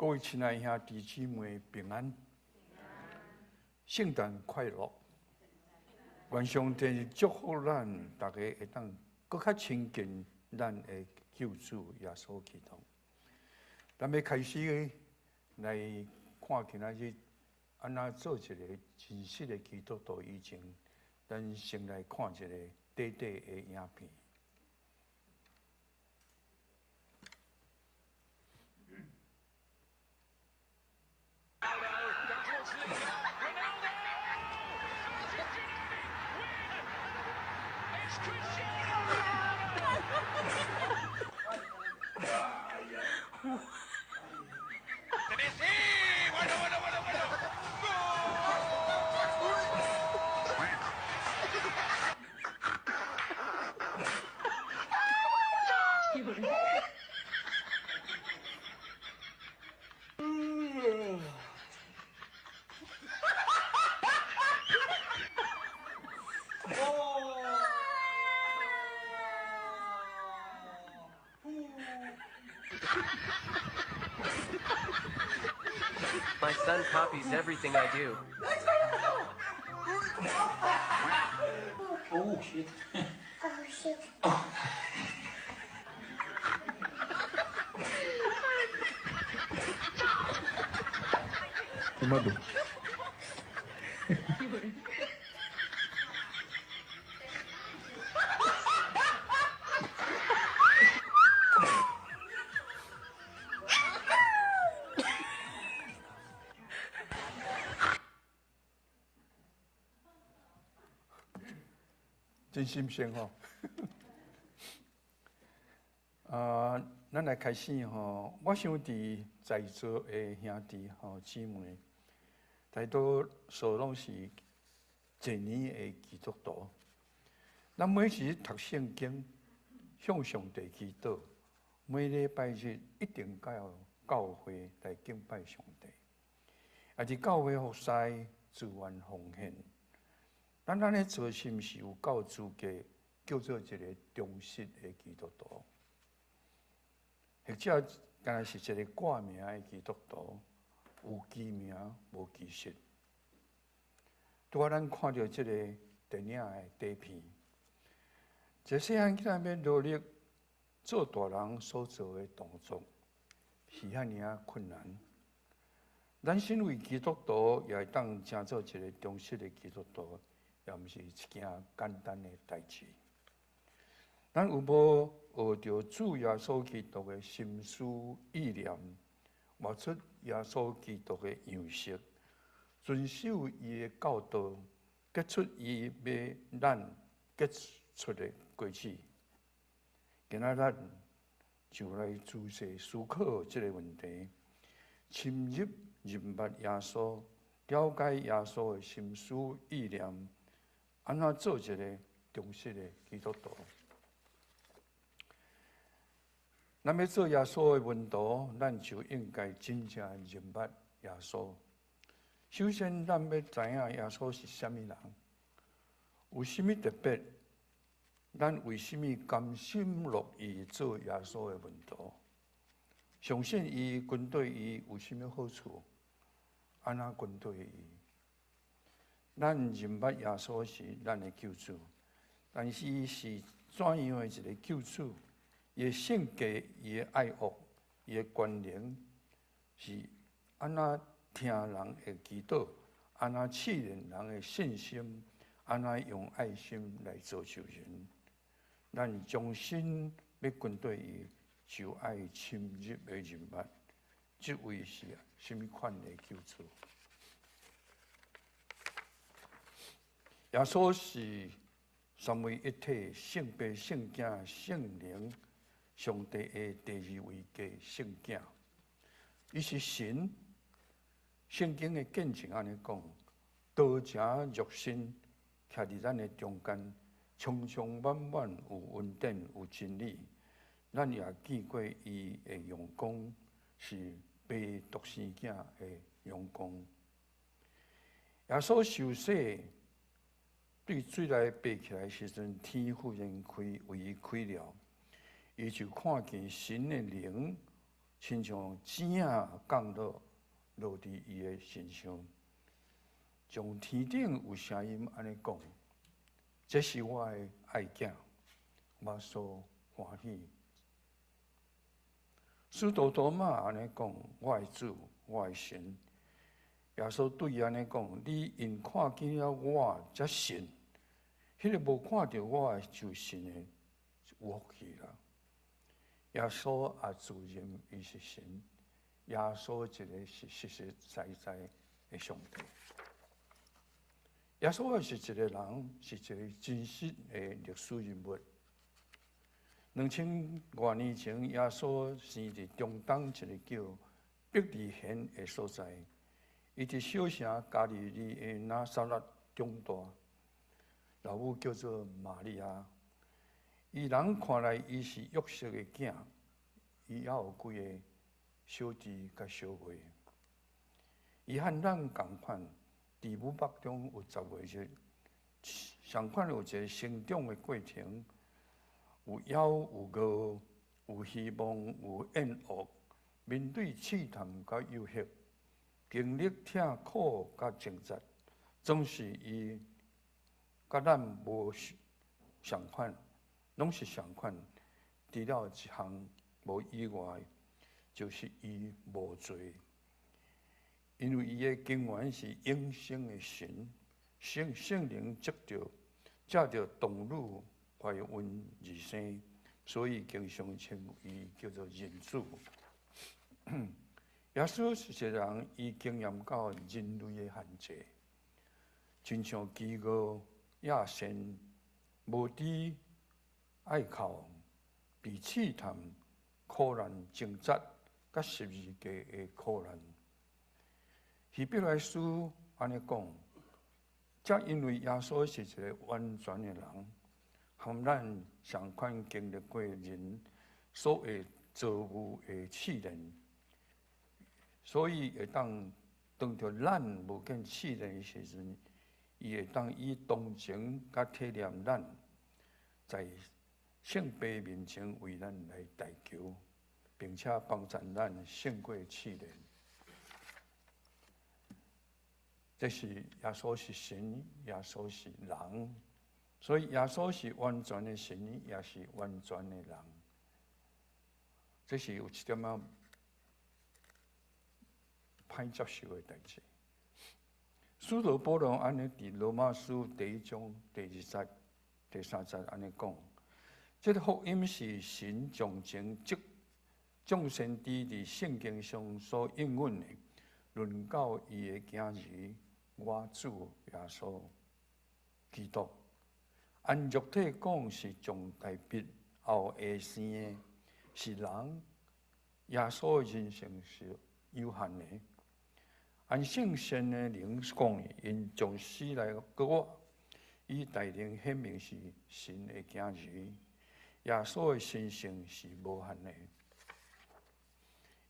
各位親愛兄弟姊妹平安，聖誕快樂！願上帝祝福咱逐家會當閣較親近咱的救主耶穌基督。咱欲開始來看今仔日按怎做一个真實的基督徒以前，咱先來看一個短短的影片。 My son copies everything I do. Oh shit. Oh shit. Oh. Madu. 真心酸吼！啊，咱來開始吼。我想佇在座的兄弟吼姊妹，大多數攏是濟年的基督徒。咱每時讀聖經，向上帝祈禱，每禮拜日一定到教會來敬拜上帝。啊，佇教會服侍，自願奉獻。咱按呢做是毋是有夠資格叫做一個忠實的基督徒？或者敢若是一個掛名的基督徒，有其名無其實。拄仔咱看著這個電影的短片，一個細漢囡仔欲努力做大人所做的動作，是遐爾仔困難。咱身為基督徒，也會當成做一個忠實的基督徒，也毋是一件簡單的代誌。咱有無學著主耶穌基督的心思意念，活出耶穌基督的樣式，遵守伊的教導，結出伊欲咱結出的果子？今仔咱就來仔細思考這个問題，深入認捌耶穌，了解耶穌的心思意念，按怎做一个忠實的基督徒？咱欲做耶穌的門徒，咱就應該真正認捌耶穌。首先，咱欲知影耶穌是啥物人，有啥物特別？咱為啥物甘心樂意做耶穌的門徒？相信伊，跟隨伊有啥物好處？按怎跟隨伊？咱認捌耶穌是咱的救主，但是伊是怎樣的一个救主？伊的性格、伊的愛惡、伊的權能是按怎聽人的祈禱，按怎試煉人的信心，按怎用愛心來造就人？咱終身欲跟隨伊，就愛深入的認捌，這位是啥物款的救主？耶穌是三位一體、聖父、聖子、聖靈，上帝的第二位格聖子。伊是神，聖經的見證按呢講，道成肉身，徛佇咱的中間，充充滿滿有恩典有真理。咱也見過伊的榮光，是父獨生子的榮光。耶穌受洗，對水內爬起來時陣，天忽然開，為伊開了，伊就看見神的靈，親像錢仔降落落佇伊的身上。從天頂有聲音按呢講：這是我的愛囝，我所歡喜。使徒多馬按呢講：我的主，我的神。耶穌對伊按呢講：你因看見了我才信，彼个無看著我就信的有福氣啦。耶穌也自認伊是神，耶穌一个是實實在在的上帝。耶穌也是一个人，是一个真實的歷史人物。2000外年前，耶穌生佇中東一個叫伯利恆的所在。伊佇小城加利利的拿撒勒長大，老母叫做瑪利亞。伊人看來，伊是約瑟的囝，伊猶有幾个小弟佮小妹。伊和咱仝款，佇母腹中有10個月，相款有一个成長的過程，有枵有餓，有希望有厭惡，面對試探佮誘惑，經歷疼苦佮掙扎，總是伊佮咱無相款，攏是相款。除了一項無以外，就是伊無罪。因為伊的根源是永生的神，聖聖靈藉著童女懷孕而生，所以經常稱伊叫做人子。耶穌是一個人，伊經驗到人類的限制，親像飢餓、野性、無知、愛哭、被試探、苦難、掙扎，佮十字架的苦難。希伯來書按呢講，正因為耶穌是一個完全的人，和咱相款經歷過人所會遭遇的試煉，所以會當當著咱無見試煉的時陣，伊會當以同情佮體諒咱，在聖父面前為咱來代求，並且幫助咱勝過試煉。這是耶穌是神，耶穌是人，所以耶穌是完全的神，也是完全的人。這是有一點仔歹接受的代誌。使徒保羅按呢佇羅馬書第一章第二節、第三節按呢講，這个福音是神從前藉眾先知佇聖經上所應允的，論到伊的囝兒，我主耶穌基督。按肉體講是從大衛後裔生的，是人。耶穌的人性是有限的。按聖神的靈講，𪜶從死內復活，以大能顯明是神的囝兒。耶穌的神性是無限的。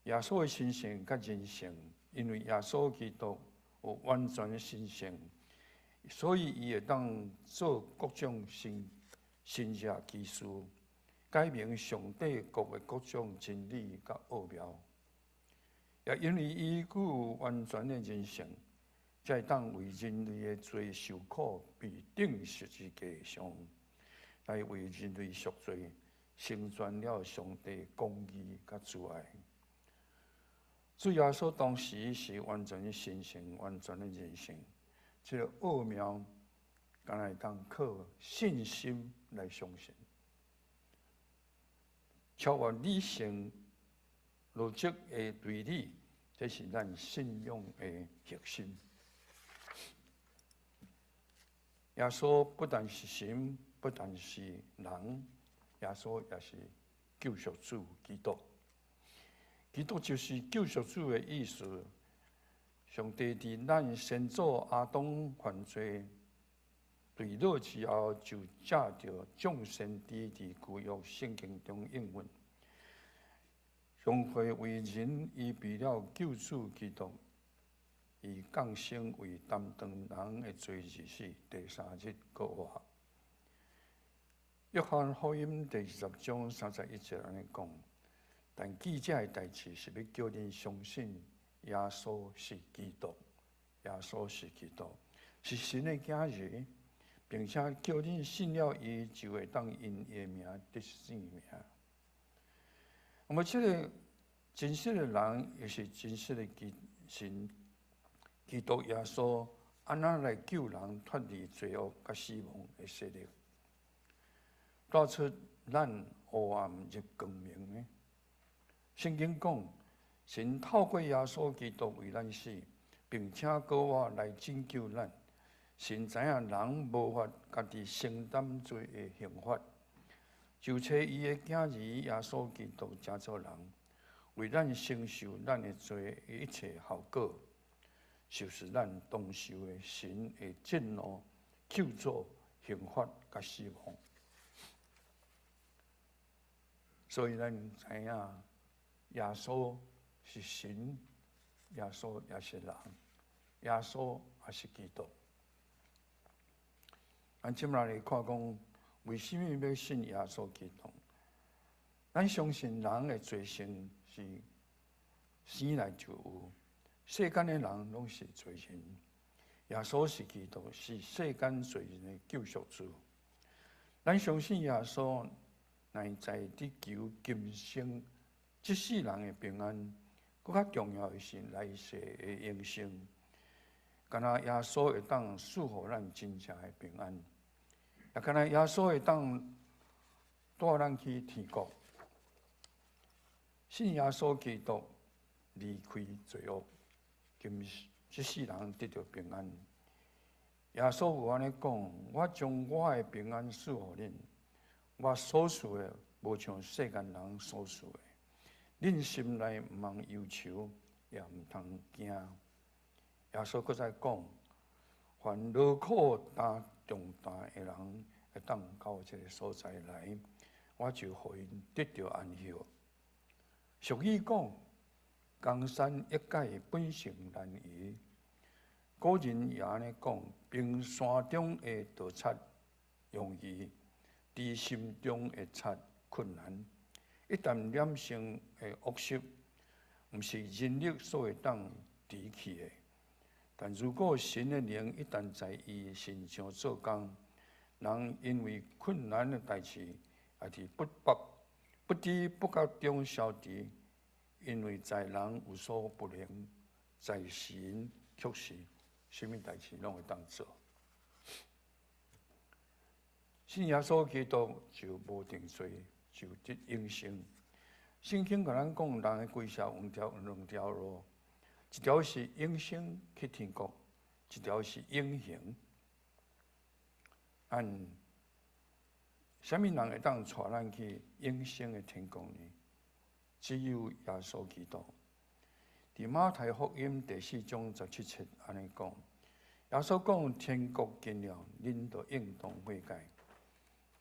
耶穌的神性佮人性，因為耶穌基督有完全的神性，所以伊會當做各種神神蹟奇事，解明上帝國的各種真理佮奧妙。也因為伊具有完全的人性，才會當為人類的罪受苦，被釘十字架上，來為人類贖罪，成全了上帝公義佮慈愛。主耶穌當時是完全的神性，完全的人性，這个奧妙，敢若會當靠信心來相信，超越理性邏輯的推理，這是咱信仰的核心。耶穌不但是神，不但是人，耶穌也是救贖主基督。基督就是救贖主的意思。上帝佇咱先祖亞當犯罪墜落之後，就藉著眾先知佇舊約聖經中應允，上帝為人預備了救主基督，伊降生為擔當人的罪而死，第三日復活。約翰福音第20章31節按呢講。但記這个代誌是欲叫恁相信耶穌是基督，耶穌是基督，是神的囝兒，並且叫恁信了伊，就會當因伊的名得生命。那麼，這个真實的人，也是真實的基神，基督耶穌，按怎來救人脫離罪惡佮死亡的勢力，帶出咱黑暗入光明呢？聖經講，神透過耶穌基督為咱死，並且閣活來拯救咱。神知影人無法家己承擔罪的刑罰，就差伊的囝兒耶穌基督成做人，為咱承受咱的罪的一切後果，就是咱當受的神的震怒、咒詛、刑罰佮死亡。所以咱知影耶穌是神，耶穌也是人，耶穌也是基督。咱這擺來看講，為啥物欲信耶穌基督？咱相信人的罪性是生來就有，世間的人攏是罪人。耶穌是基督，是世間罪人的救贖主。咱相信耶穌，乃在佇求今生這世人的平安，閣較重要的是來世的永生。敢若耶穌會當賜予咱真正的平安，也敢若耶穌會當帶咱去天國。信耶穌基督，離開罪惡，今這世人得著平安。耶穌有按呢講：我將我的平安賜予恁，我所賜的無像世間人所賜的。恁心內毋通憂愁，也毋通驚。耶穌閣再講：凡勞苦擔重擔的人，會當到這个所在來，我就予𪜶得著安歇。俗語講：江山易改，本性難移。古人也按呢講：冰山中的盜賊容易，佇心中的賊困難。一旦染成的惡習，毋是人力所會當除去的。但如果神的靈一旦在伊身上做工，人因為困難的代誌，也佇不不不知不覺中消除。因為在人有所不能，在神卻是啥物代誌攏會當做。信耶穌基督就無定罪，就得永生。聖經共咱講，人的歸宿有條兩條路，一條是永生去天國，一條是永刑。按啥物人會當帶咱去永生的天國呢？只有耶穌基督。佇馬太福音第四章十七節按呢講，耶穌講：天國近了，恁著應當悔改。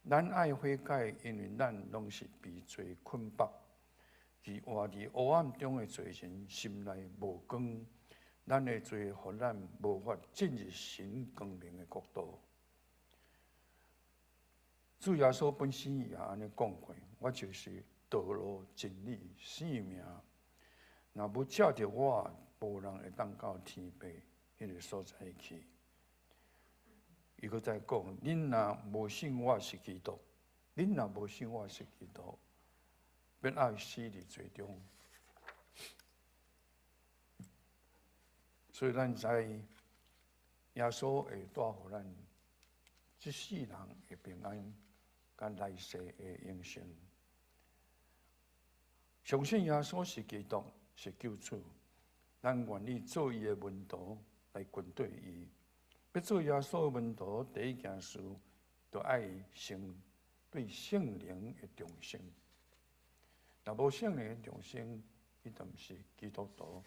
咱愛悔改，因為咱攏是被罪捆綁，佇活佇黑暗中的罪人，心內無光。咱的罪，予咱無法進入神光明的國度。主耶穌本身也按呢講過：我就是道路、真理、生命。若無藉著我，無人會當到天父彼个所在去。伊閣再講：恁若無信我是基督，恁若無信我是基督，欲愛死佇罪中。所以咱知耶穌會帶予咱這世人的平安，佮來世的永生。相信耶穌是基督，是救主，咱願意做伊的門徒來跟綴伊。欲做耶穌的門徒，第一件事，就愛先對聖靈的重生。若無聖靈的重生，伊就毋是基督徒。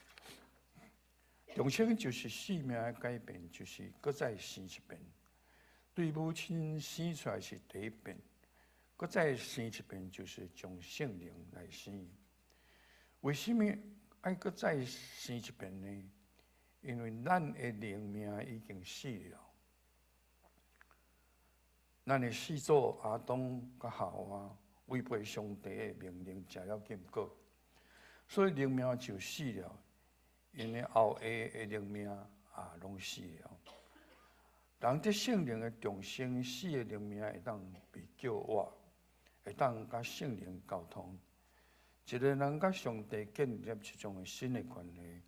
重生就是生命的改變，就是閣再生一遍。對母親生出來是第一遍，閣再生一遍就是從聖靈來生。為啥物愛閣再生一遍呢？因為咱的靈命已經死了，咱的始祖亞當佮夏娃違背上帝的命令，食了禁果。所以靈命就死了，𪜶的後裔的靈命也攏死了。人得聖靈的重生，死的靈命會當被叫活，會當佮聖靈溝通。一个人佮上帝建立一種新的關係，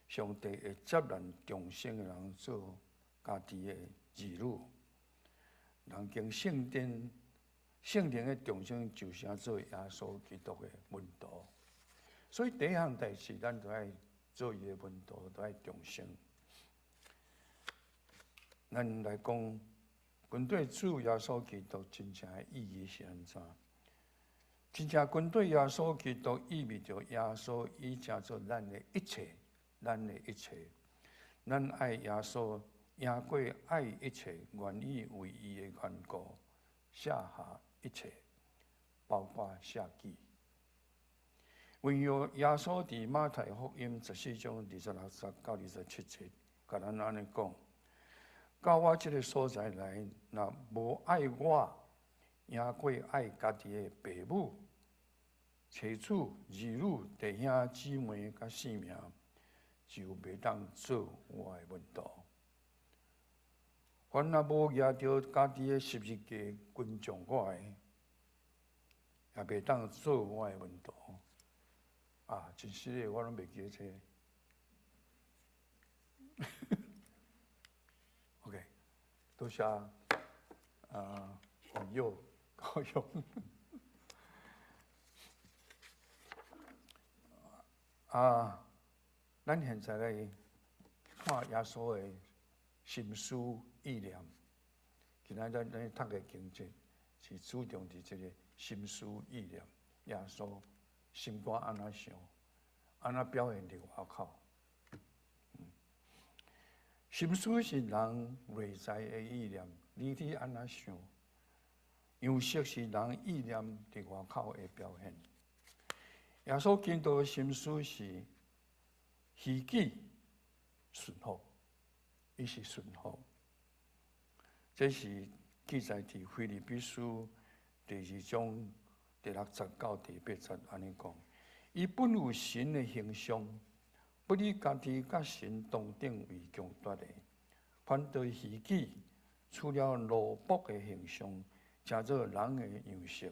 上帝會接納重生的人做家己的兒女。人經聖殿、聖靈的重生，就是做耶穌基督的門徒。所以第一項代誌，咱都愛做伊的門徒，都愛重生。咱來講，跟綴主耶穌基督真正的意義是按怎？真正跟綴耶穌基督，意味著耶穌已成做咱的一切，咱的一切。咱愛耶穌，贏過愛一切，願意為伊的緣故，捨下一切，包括捨己。為著耶穌佇馬太福音14章26節到27節，共咱按呢講：到我這个所在來，若無愛我，贏過愛家己的爸母、妻子、兒女、弟兄姊妹佮性命，就袂當做我的門徒。凡若無舉著家己的十字架跟從我的，也袂當做我的門徒。啊，真實的，我攏袂記得這个。OK，多謝啊，黃友高勇。啊，咱現在來看耶穌的心思意念。今仔咱咱讀的經節是注重佇這个心思意念，耶穌心肝按怎想，按怎表現佇外口。心思是人內在的意念，你佇按怎想？樣式是人意念佇外口的表現。耶穌基督的心思是虛己順服，伊是順服。這是記載佇腓立比書第二章第六節到第八節按呢講。伊本有神的形象，不以家己佮神同等為強奪的，反倒虛己，取了奴僕的形象，成做人的樣式。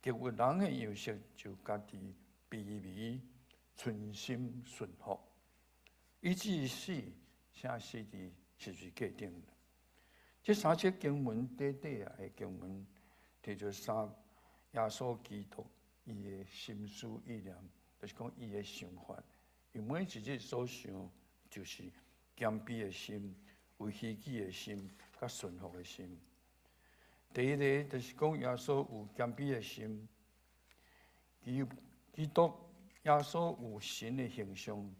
結有人的樣式，就家己卑微，存心順服，以至死，且死佇十字架頂。這三節經文短短的經文，提出三耶穌基督伊的心思意念，就是講伊的想法。伊每一日所想，就是謙卑的心、有虛己的心、佮順服的心。第一个就是講耶穌有謙卑的心，基督耶穌有神的形象，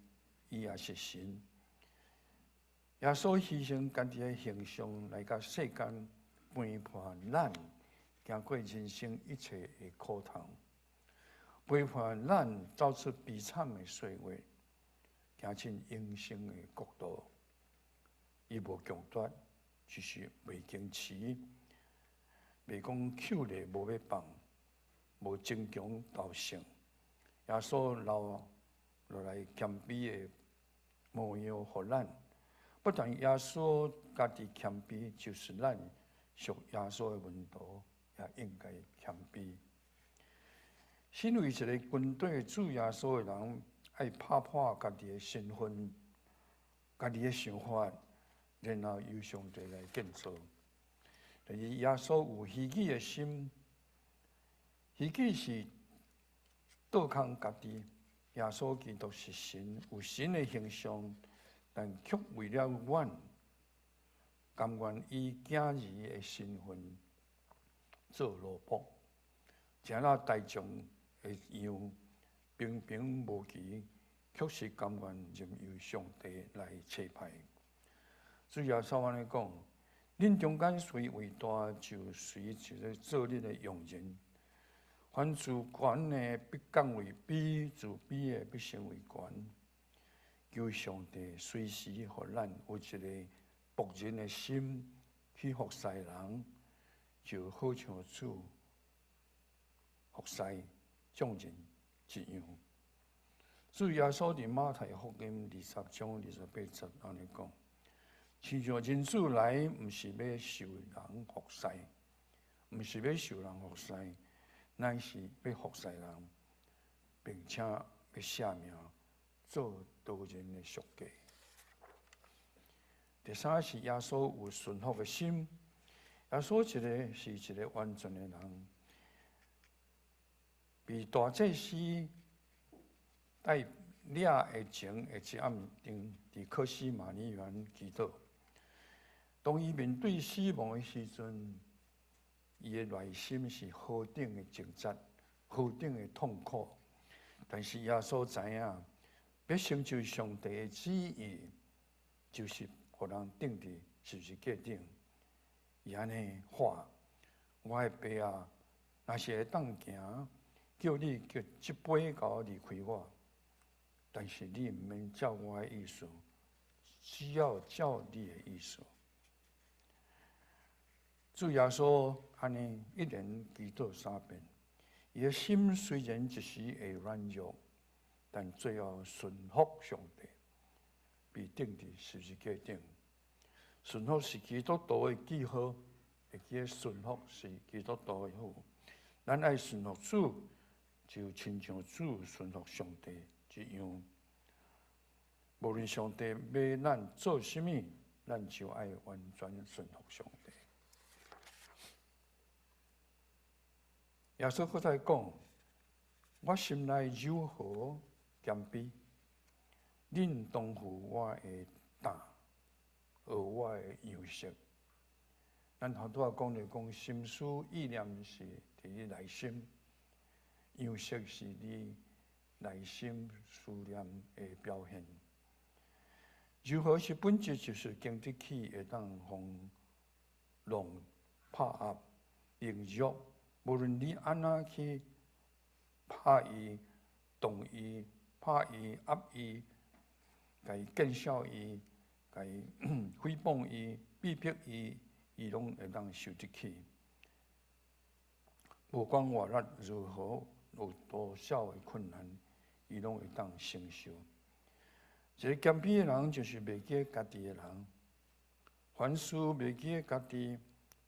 伊也是神。耶穌犧牲家己的形象來到世間陪伴咱，行過人生一切的苦痛，陪伴咱走出悲慘的歲月，行進永生的國度。伊無強奪，只是袂矜持，袂講扣咧無欲放，無爭強鬥勝。耶穌留落來謙卑的模樣予咱。不但耶穌家己謙卑，就是咱屬耶穌的門徒也應該謙卑。身為一个跟綴主耶穌的人，愛拍破家己的身份、家己的想法，然後由上帝來建造。第二，耶穌有虛己的心，虛己是倒空家己。耶穌基督是神，有神的形象，但卻為了阮，甘願以囝兒的身份做奴僕，成了大眾的樣，平平無奇，卻是甘願任由上帝來差派。主耶穌按呢講：恁中間誰為大，就誰就是做恁的用人。凡自懸的必降為卑，自卑的必升為懸。求上帝隨時予咱有一个僕人的心去服侍人，就好像主服侍眾人一樣。主耶穌佇馬太福音20章28節按呢講：親像人子來，毋是欲受人服侍，毋是欲受人服侍，乃是欲服侍人，並且欲捨命做多人的贖價。第三是耶穌有順服的心，耶穌一个是一个完全的人，被大祭司帶領的前的一暗中，佇客西馬尼園祈禱。當伊面對死亡的時陣，伊的內心是何等的掙扎，何等的痛苦。但是耶穌知影，欲成就上帝的旨意，就是予人釘佇十字架頂。伊按呢喊：我的爸啊，若是會當行，叫你叫這杯共離開我。但是你毋免照我的意思，只要照你的意思。主耶穌按呢一連祈禱三遍，伊的心雖然一時會軟弱，但最後順服上帝，被釘佇十字架頂。順服是基督徒的記號，會記得順服是基督徒的好。咱愛順服主，就親像主順服上帝一樣。無論上帝欲咱做啥物，咱就愛完全順服上帝。耶穌閣再講：我心內柔和謙卑，恁當負我的擔，學我的樣式。咱頭拄仔講著講，心思意念是佇你內心，樣式是你內心思念的表現。柔和是本質，就是經得起會當風浪拍壓、凌辱。無論你按怎去拍伊、動伊、拍伊、壓伊、共伊見笑伊、共伊誹謗伊、逼迫伊，伊攏會當受得起。無管外力如何，有多少的困難，伊攏會當承受。一个謙卑的人，就是袂記家己的人。凡事袂記家己，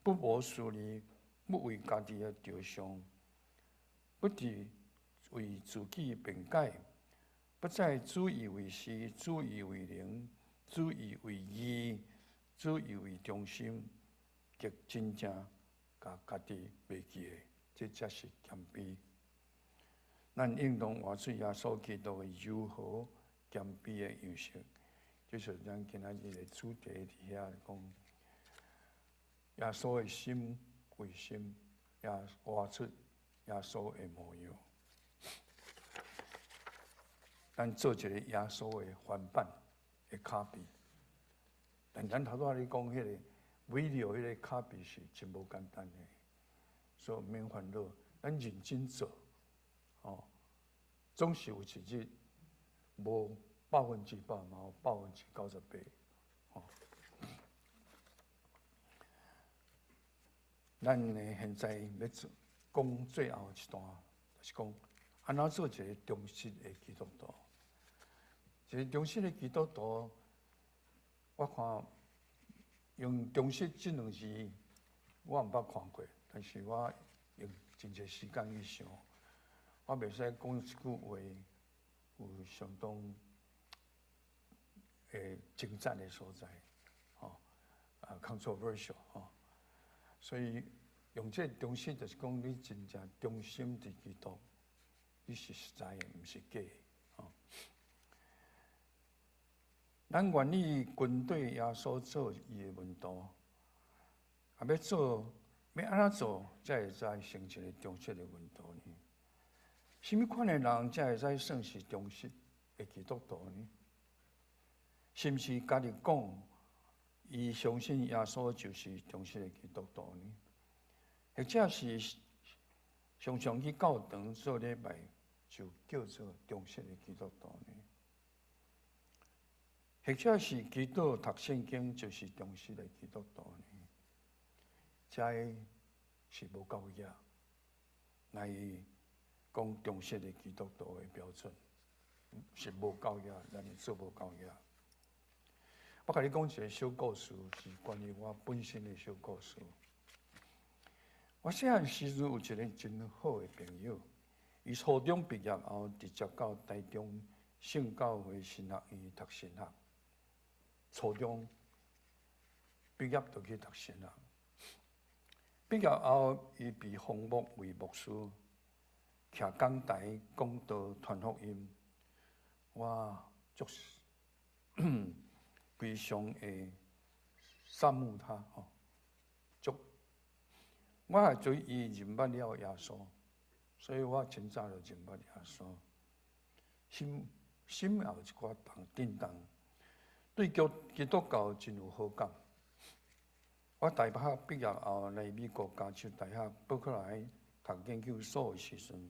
不謀私利，不為家己的著想，不佇為自己辯解，不再自以為是、自以為能、自以為義、自以為中心，極真正共家己袂記的，這才是謙卑。咱應當活出耶穌基督的柔和謙卑的樣式，就是咱今仔日的主題佇遐講，耶穌的心為心，也活出耶穌的模樣。咱做一個耶穌的翻版的 copy。但咱頭拄仔咧講彼个 video 彼个 copy 是真無簡單的，所以毋免煩惱，咱認真做，哦，總是有一日無100%嘛有98%，哦。咱呢現在欲做講最後一段，就是講按怎做一个忠實的基督徒。一个忠實的基督徒，我看用忠實這兩字，我毋捌看過，但是我用真濟時間去想，我袂使講一句話有相當的爭戰的所在，吼，啊，controversial 吼。所以用這個忠實，就是講你真正忠心佇基督，你是實在的，毋是假的，吼。咱願意跟綴耶穌做伊的門徒，啊，欲做，欲按怎做，才會使成一个忠實的門徒呢？啥物款的人才會使算是忠實的基督徒呢？是毋是家己講，伊相信耶穌就是忠實的基督徒呢？或者是常常去教堂做禮拜，就叫做忠實的基督徒呢？或者是祈禱讀聖經就是忠實的基督徒呢？這是無夠額來講忠實的基督徒的標準。是無夠額，咱做無夠額。我共你講一个小故事，是關於我本身的小故事。我細漢時陣有一个真好的朋友，伊初中畢業後直接到台中聖教會神學院讀神學。初中畢業就去讀神學。畢業後，伊被封牧為牧師，徛講台講道傳福音。我足非常會羨慕他吼，足我也對伊認捌了耶穌，所以我真早就認捌耶穌，心心也有一寡動震動，對基督教真有好感。我大學畢業後來美國加州大學伯克萊讀研究所的時陣，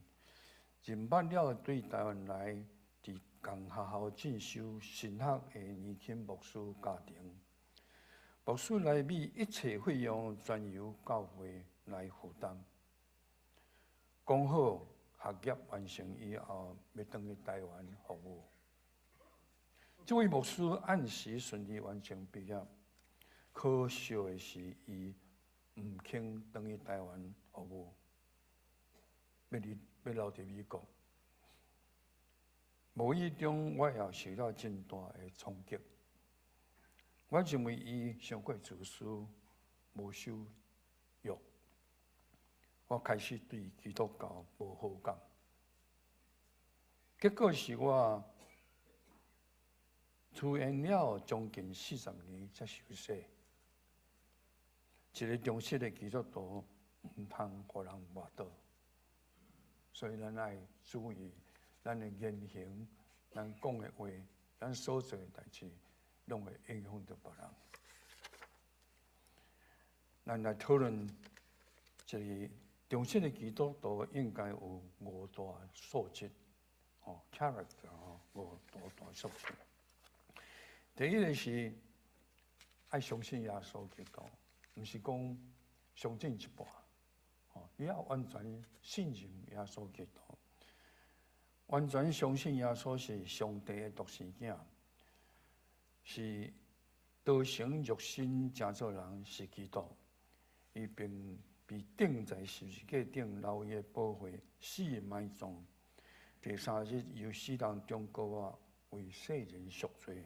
認捌了對台灣來佇仝學校進修神學的年輕牧師家庭。牧師來美一切費用全由教會來負擔。講好學業完成以後，欲轉去台灣服務。這位牧師按時順利完成畢業，可惜的是，伊毋肯轉去台灣服務，欲留佇美國。無意中，我也受到真大的衝擊。我認為伊傷過自私，無守約。我開始對基督教無好感。結果是我出院了將近40年才受洗。一个忠實的基督徒毋通予人倚倒，所以咱愛注意咱的言行、咱講的話、咱所做的代誌，攏會影響著別人。咱來討論一個忠實的基督徒應該有五大素質，哦，character 吼，五大素質。第一个是愛相信耶穌基督，毋是講相信一半，哦，你要完全信任耶穌基督，完全相信耶穌是上帝的獨生囝，是道成肉身成做人是基督，伊並被釘在十字架頂，流伊的寶血，死埋葬，第三日由死人中復活，為世人贖罪。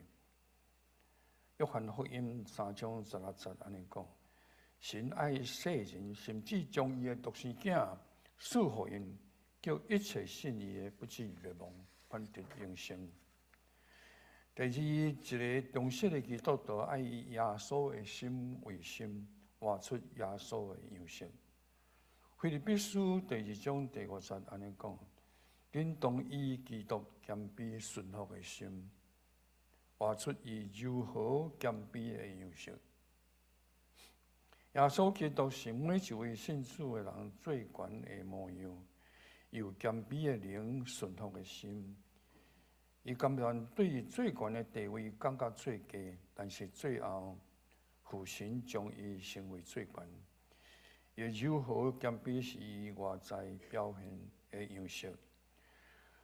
約翰福音3章16節按呢講：神愛世人，甚至將伊的獨生囝賜予𪜶，叫一切信伊的不至滅亡，反得永生。第二，一个忠實的基督徒愛以耶穌的心為心，活出耶穌的樣式。腓立比書第二章第五節按呢講：恁當以基督謙卑順服的心，活出伊柔和謙卑的樣式。耶穌基督是每一位信主的人最懸的模樣，有謙卑的靈、順服的心。伊甘願對最懸的地位感覺最低，但是最後父神將伊升為最懸。伊柔和謙卑是伊外在表現的樣式。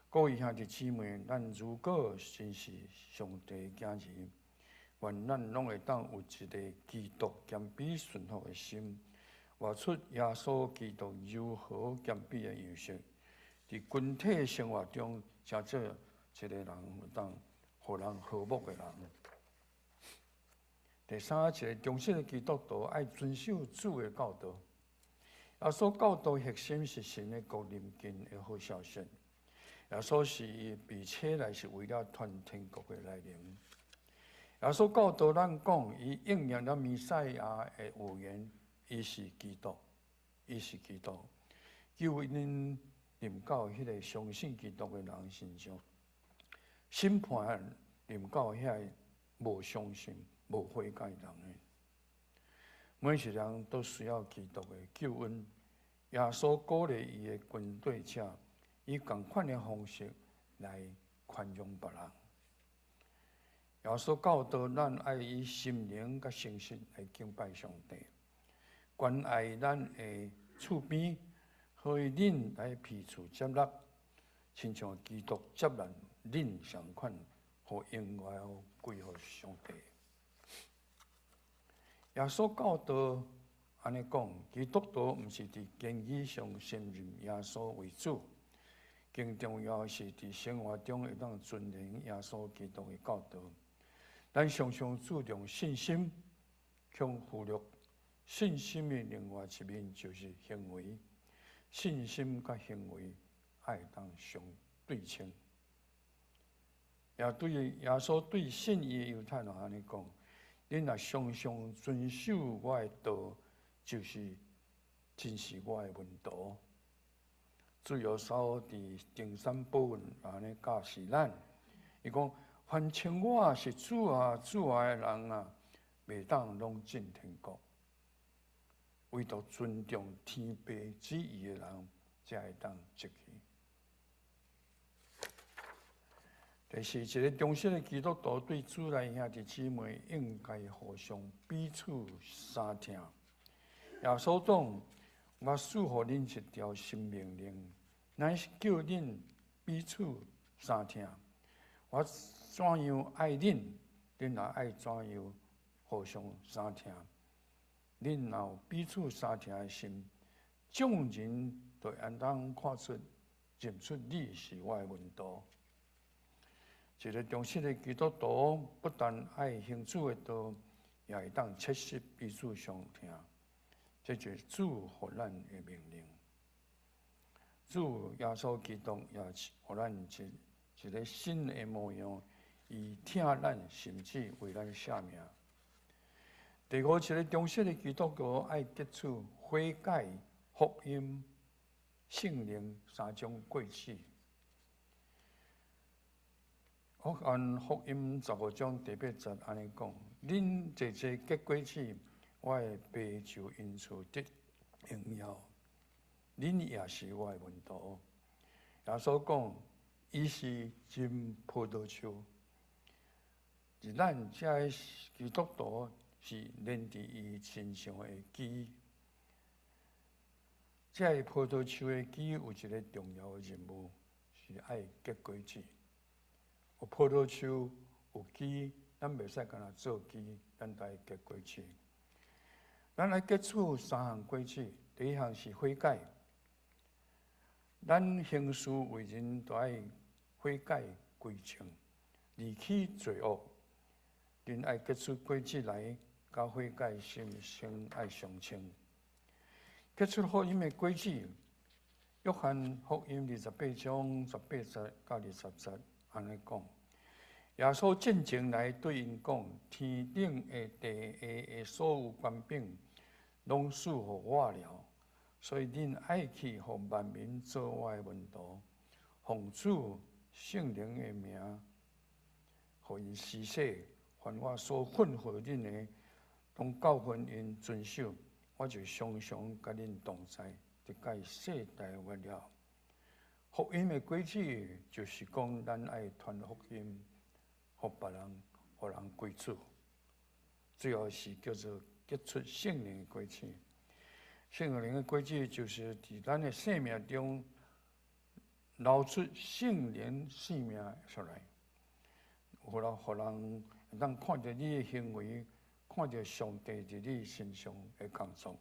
各位兄弟姊妹，咱如果真是上帝的囝兒，願咱攏會當有一个基督謙卑順服的心，活出耶穌基督柔和謙卑的樣式，佇群體生活中，成做一個人會當予人和睦的人。第三，一个忠實的基督徒愛遵守主的教導。耶穌教導核心是神的國臨近的好消息。耶穌是被差來是為了傳天國的來臨。耶穌教導咱講，伊應驗了彌賽亞的預言，伊是基督，伊是基督，救恩臨到彼个相信基督的人身上，審判臨到遐个無相信、無悔改的人的。每一個人都需要基督的救恩。耶穌鼓勵伊的跟隨者，以仝款的方式來寬容別人。耶穌教導咱愛以心靈佮誠實來敬拜上帝，關愛咱的厝邊，予恁來彼此接納，親像基督接納恁仝款，予榮耀歸予上帝。耶穌教導按呢講，基督徒毋是佇言語上承認耶穌為主，更重要是佇生活中會當遵行耶穌基督的教導。咱常常注重信心，恐忽略信心的另外一面就是行為。信心佮行為愛當相對稱。也對耶穌對信伊的猶太人按呢講：恁若常常遵守我的道，就是真是我的門徒。主耶穌佇登山寶訓按呢教示咱，伊講：凡稱我是主啊主啊的人啊，袂當攏進天國。唯獨遵從天父旨意的人，才會當入去。第四，一个忠實的基督徒對主內兄弟姊妹應該互相彼此相疼。耶穌講：我賜予恁一條新命令，乃是叫恁彼此相疼。我怎樣愛恁，恁也愛怎樣互相相疼。恁若有彼此相疼的心，眾人就會當看出、認出你是我的門徒。一个忠實的基督徒，不但愛行主的道，也會當切實彼此相疼。這就是主予咱的命令。主耶穌基督也予咱一個新的模樣，伊疼咱，甚至為咱捨命。第五，一个忠實的基督徒愛結出悔改、福音、聖靈三種果子。約翰福音15章第八節按呢講：恁濟濟結果子，我的爸就因此得榮耀。恁也是我的門徒。耶穌講，伊是真葡萄樹，而咱這个基督徒是連佇伊身上的枝。這个葡萄樹的枝有一个重要的任務，是愛結果子。有葡萄樹有枝，咱袂使干焦做枝，咱愛結果子。咱愛結出三項果子，第一項是悔改。咱行事為人都愛悔改歸正，離棄罪惡。恁愛結出果子來，佮悔改心生愛相稱。結出福音的果子，約翰福音28章18節到20節按呢講，耶穌進前來對𪜶講：天頂的地下的所有權柄，攏賜予我了。所以恁愛去，予萬民做我的門徒，奉主聖靈的名，予𪜶施洗，凡我所吩咐恁的，攏教訓𪜶遵守。我就常常佮恁同在，直到世代末了。福音的果子，就是講咱愛傳福音，予別人，予人歸主。最後是叫做結出聖靈的果子。聖靈的果子，就是佇咱的生命中流出聖靈生命出來，予人會當看著你的行為，看著上帝佇你身上的工作。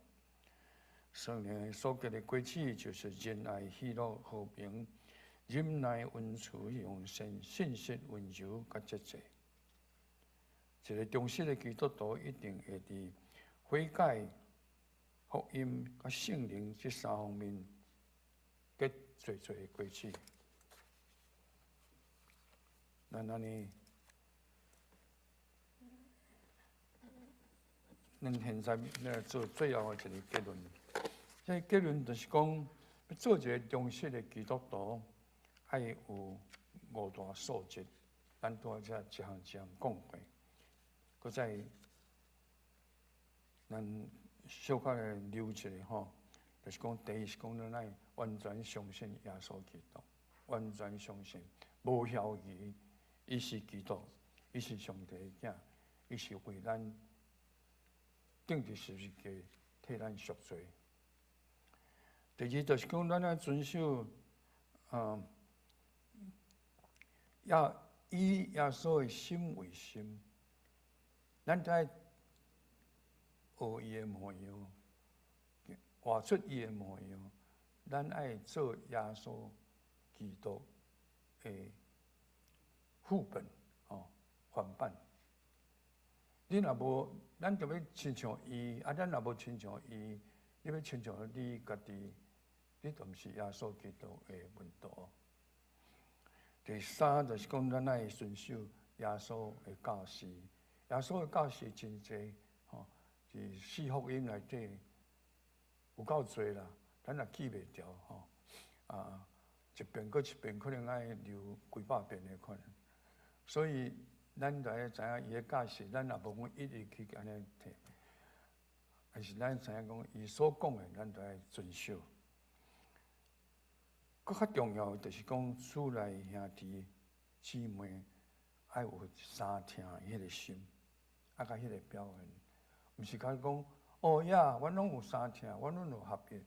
聖靈所結的果子，就是仁愛、喜樂、和平、忍耐、恩慈、良善、信實、溫柔、佮節制。一個忠實的基督徒一定會佇悔改、福音、佮聖靈這三方面結濟濟的果子。咱按呢，咱現在來做最後的一个結論。這个結論就是講，欲做一个忠實的基督徒，愛有五大素質。咱拄仔才一項一項講過，閣再咱小可來留一下吼，就是講第一是講咱愛完全相信耶穌基督，完全相信，無懷疑，伊是基督，伊是上帝的囝，伊是為咱釘佇十字架替咱贖罪。第二就是講，咱愛遵守，要以耶穌的心為心，咱著愛學伊的模樣，活出伊的模樣。咱愛做耶穌基督的副本，吼，範本。你若無，咱就欲親像伊，啊，咱若無親像伊，你欲親像你家己，你就毋是耶穌基督的門徒。第三就是講，咱愛遵守耶穌的教示。耶穌的教示真濟，吼，佇四福音內底有夠濟啦，咱也記袂牢，吼。啊，一遍閣一遍，可能愛留幾百遍的款。所以，咱就愛知影伊的教示，咱也無講一一去按呢提，但是咱知影講，伊所講的，咱就愛遵守。閣較重要的就是講，主內兄弟姊妹愛有相疼彼个心，啊，佮彼个表現，毋是干講哦呀，阮攏有相疼，阮攏有合一，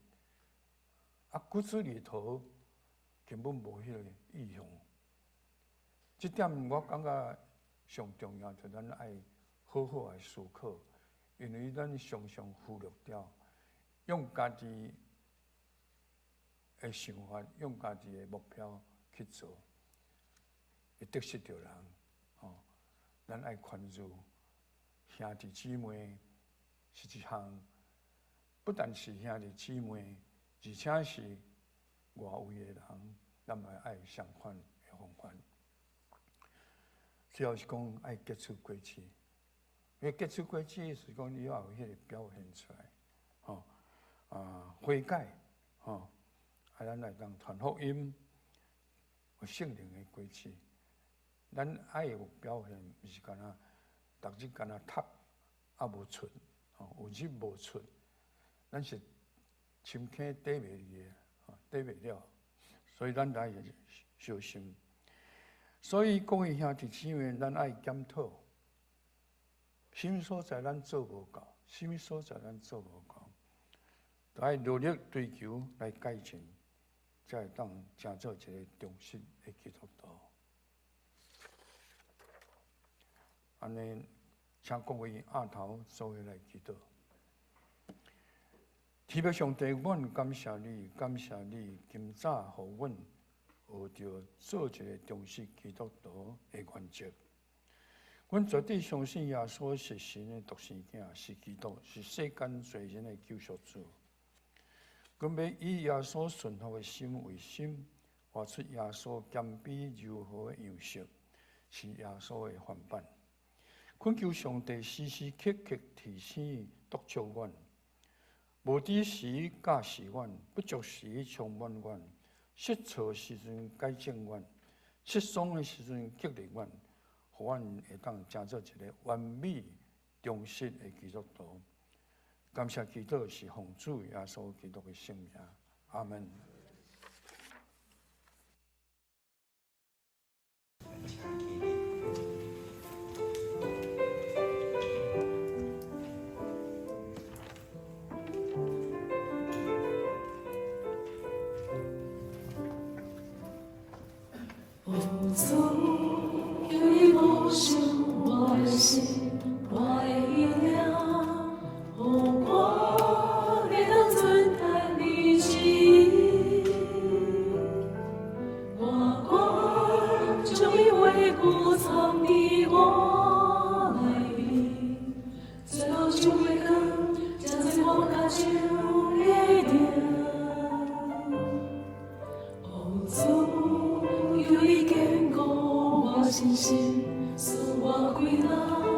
啊，骨子裡頭根本無彼個意向。這點我感覺上重要，就咱愛好好來思考，因為咱常常忽略掉，用家己的想法，用家己的目標去做，會得失著人。吼，咱愛寬恕兄弟姊妹是一項，不但是兄弟姊妹，而且是外圍的人，咱嘛愛相款的方法。最後是講愛結出果子，因為結出果子是講你要有彼個表現出來，吼啊悔改，吼。啊，咱來當傳福音，有聖靈的果子，咱愛有表現，毋是干焦逐日干焦讀，啊無出，吼有入無出，咱是深坑底袂去的，吼底袂了，所以咱愛小心。所以各位兄弟姊妹，咱愛檢討，啥物所在咱做無夠，啥物所在咱做無夠，都愛努力追求來改進。才會當成做一个忠實的基督徒。按呢，請各位阿頭做伙來祈禱。天父上帝，阮感謝你，感謝你今早予阮學著做一个忠實基督徒的原則。阮絕對相信耶穌是神的獨生囝，是基督，是世間罪人的救贖主。阮欲以耶穌順服的心為心，活出耶穌謙卑柔和的樣式，是耶穌的範本。懇求上帝時時刻刻提醒督促阮，無知時教示阮，不足時充滿阮，失錯時陣改正阮，失喪的時陣激勵阮，予阮會當成做一个完美忠實的基督徒。感謝祈禱是奉主耶穌基督的聖名，阿門。哦，主，求你保守我的心，我的意念，予我會當遵行你旨意。我願將你話語藏佇我內面，最後就會光，站在我跤前的頂。哦，主，求你堅固我信心，賜我毅力。